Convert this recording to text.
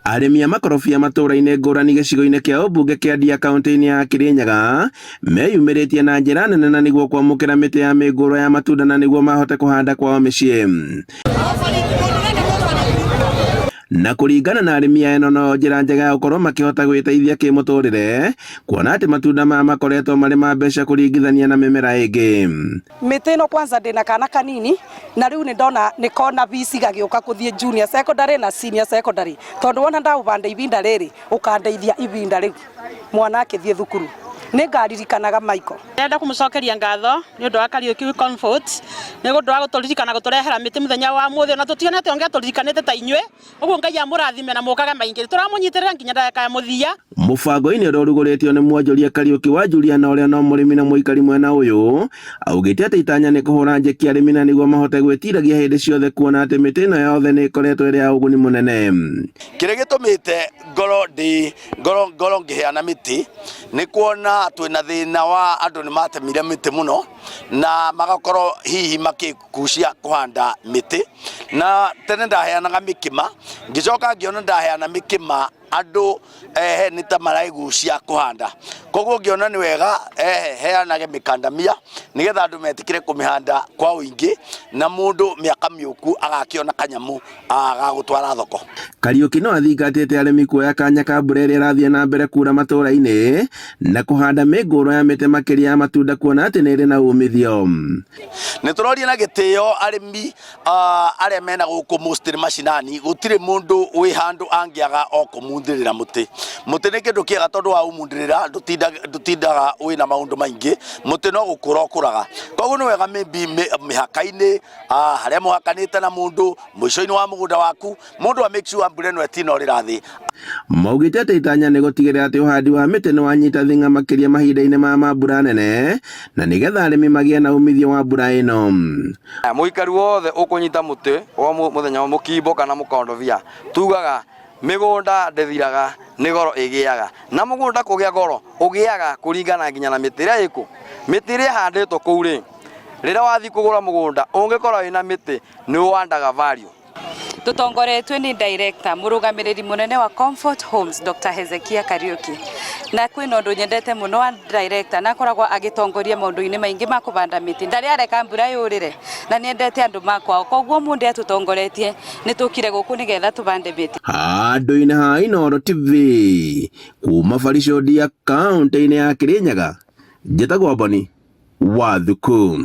Arĩmi a makorobia matũũra-inĩ ngũrani gĩcigo-inĩ kĩa ũmbunge kĩa Ndia kaunti-inĩ ya Kirinyaga meyumĩrĩtie na njĩra nene na nĩguo kwamũkĩra mĩtĩ ya mĩngũrwa ya matunda na nĩguo mahote kũhanda kwao mĩciĩ. Na kũringana na arĩmi aya ĩno no njĩra njega ya gũkorwo makĩhota gwĩteithia kĩmũtũrĩre kuona atĩ matunda maya makoretwo marĩ ma mbeca kũringithania na mĩmera ĩngĩ. Mĩtĩ ĩno kwanza ndĩna kana kanini na rĩu nĩ ndona nĩ kona bici gagĩũka kũthiĩ junior secondary na senior secondary tondũ wona ndaũbanda ibinda rĩrĩ ũkandeithia ibinda rĩu mwana akĩthiĩ thukuru nĩ ngaririkanaga Michael. Ndĩrenda kũmũcokeria ngatho nĩ ũndũ wa Kariũki Comfort nĩ ũndũ wa gũtũririkana gũtũrehera mĩtĩ mũthenya wa ũmũthĩ ona tũtionete ũngĩ atũririkanĩte ta inyuĩ. Ũguo Ngai amũrathime na mũkage maingĩ. Tũramũnyitĩrĩra nginya ndagĩka ya mũthia. Mũbango-inĩ ũrĩa ũrugũrĩtio nĩ mwonjoria Kariũki wa Juliana ũrĩa no mũrĩmi na mũikari mwena ũyũ, augĩte atĩ itanya nĩ kũhũra njeki arĩmi na nĩguo mahote gwĩtiragia hĩndĩ ciothe kuona atĩ mĩtĩ ĩno yothe nĩ ĩkoretwo ĩrĩ ya ũguni mũnene. Kĩrĩa gĩtũmĩte ngorwo ndĩ ngorwo ngorwo ngĩheana mĩtĩ nĩ kuona twĩna thĩna wa andũ nĩ matemire mĩtĩ mũno na magakorwo hihi makĩgucia kũhanda mĩtĩ na tene ndaheanaga mĩkĩma ngĩcoka ngĩona ndaheana mĩkĩma andũ ehe nĩ ta maraigucia kũhanda koguo ngĩona nĩ wega ehe heanage mĩkandamia nĩgetha andũ metĩkĩre kũmĩhanda kwa ũingĩ na mũndũ mĩaka mĩũku agakĩona kanyamũ ga gũtwara thoko. Kariũki no athingatĩte arĩmi kuoya kanya ka mbura ĩrĩa ĩrathiĩ na mbere kuura matũũra-inĩ na kũhanda mĩngũrwa ya mĩtĩ makĩria ya matunda kuona atĩ nĩ ĩrĩ na umithio. Nĩ tũroria na gĩtĩo arĩmi arĩa mena gũkũ mostly macinani, gũtirĩ mũndũ wĩ handũ angĩaga o kũmundĩrĩra mũtĩ. Mũtĩ nĩ kĩndũ kĩega tondũ waũmundĩrĩra ndũtindaga wĩna maũndũ maingĩ, mũtĩ no gũkũra ũkũraga. Koguo nĩ wega maybe mĩhaka-inĩ, harĩa mũhakanĩte na mũndũ, mũico-inĩ wa mũgũnda waku, mũndũ a make sure mbura ĩno ĩtinorĩra thĩ. Maugĩte atĩ itanya nĩ gũtigĩrĩra atĩ ũhandi wa mĩtĩ nĩ wanyita thing'a makĩria mahinda-inĩ maya ma mbura nene na nĩgetha arĩmi magĩe na umithio wa mbura ĩno. Mũikari wothe ũkũnyita mũtĩ wa mũthenya wa mũkimbo kana mũkondobia, tugaga mĩgũnda ndĩthiraga nĩ goro ĩgĩaga. Na mũgũnda kũgĩa goro ũgĩaga kũringana nginya na mĩtĩ ĩrĩa ĩkũ. Mĩtĩ ĩrĩa ĩhandĩtwo kũu rĩ, rĩrĩa wathiĩ kũgũra mũgũnda ũngĩkorwo wĩna mĩtĩ nĩ ũandaga value. Tũtongoretio nĩ director mũrũgamĩrĩri mũnene wa Comfort Homes Dr. Hezekia Kariuki. Na kwĩna ũndũ nyendete mũno wa director na akoragwo agĩtongoria maũndũ-inĩ maingĩ ma kũbanda mĩtĩ. Ndarĩ areka mbura yũrĩre na nĩendete andũ ma kwao. Koguo ũmũthĩ atũtongoretie nĩ tũkire gũkũ nĩgetha tũbande mĩtĩ. Handũ-inĩ ha Inooro TV kuma Barico Ndia kaũntĩ-inĩ ya Kirinyaga, njĩtagwo Boni wa Thuku.